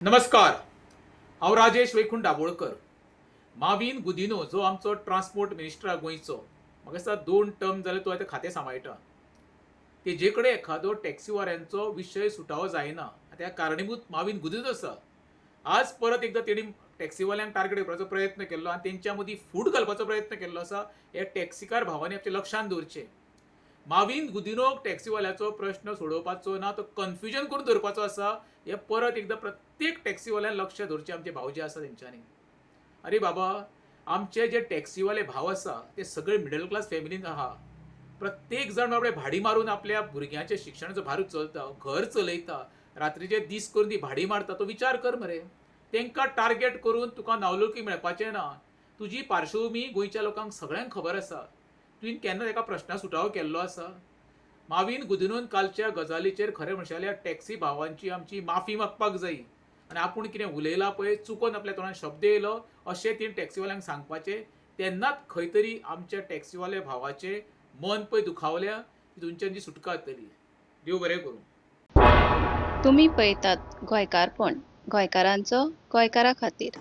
नमस्कार, हांव राजेश वैकुंठ दाबोळकर. माविन गुदिनो जो आमचो ट्रान्सपोर्ट मिनिस्टर आहा गोंयचो, म्हाका दिसता 2 टर्म जाले तो आतां खातें सांबाळटा. तेजे कडेन एखादो टॅक्सीवाल्यांचो विशय सुटावो जायना, त्या कारणीभूत माविन गुदिनो आसा. आज परत एकदां तेणी टॅक्सीवाल्यांक टार्गेट करपाचो प्रयत्न केल्लो आनी तेंच्या मदीं फूट घालपाचो प्रयत्न केल्लो आसा. हे टॅक्सीकार भावांनी आपल्या लक्षांत दवरचें, माविन गुदिनोक टॅक्सीवाल्याचो प्रश्न सोडोवपाचो ना, तो कन्फ्युजन करून दवरपाचो आसा. हे परत एकदां प्रत्येक टॅक्सीवाल्यान लक्ष दवरचें, आमचे भाव जे आसा तेंच्यांनी. अरे बाबा, आमचे जे टॅक्सीवाले भाव आसा ते सगळे मिडल क्लास फॅमिलीन आहा. प्रत्येक जाण बाबडे भाडी मारून आपल्या भुरग्यांच्या शिक्षणाचो भार उचलता, घर चलयता, रात्रीचे दीस करून ती भाडी मारता. तो विचार कर मरे. तेंकां टार्गेट करून तुका नावलोकी मेळपाचें ना. तुजी पार्श्वभूमी गोंयच्या लोकांक सगळ्यांक खबर आसा. तुवें केन्ना एका प्रश्ना सुटावो केल्लो आसा? माविन गुदिनोन कालच्या गजालीचेर खरें म्हणशात जाल्यार टॅक्सी भावांची आमची माफी मागपाक जायी आनी आपूण कितें उलयलां पळय, चुकोन आपल्या तोंडान शब्द येयलो अशें तिणें टॅक्सीवाल्यांक सांगपाचें. तेन्नाच खंय तरी आमच्या टॅक्सीवाले भावाचें मन पळय दुखावल्या, तितूनच्यान जी सुटका जातली. देव बरें करूं. तुमी पळयतात गोंयकारपण, गोंयकारांचो गोंयकारा खातीर.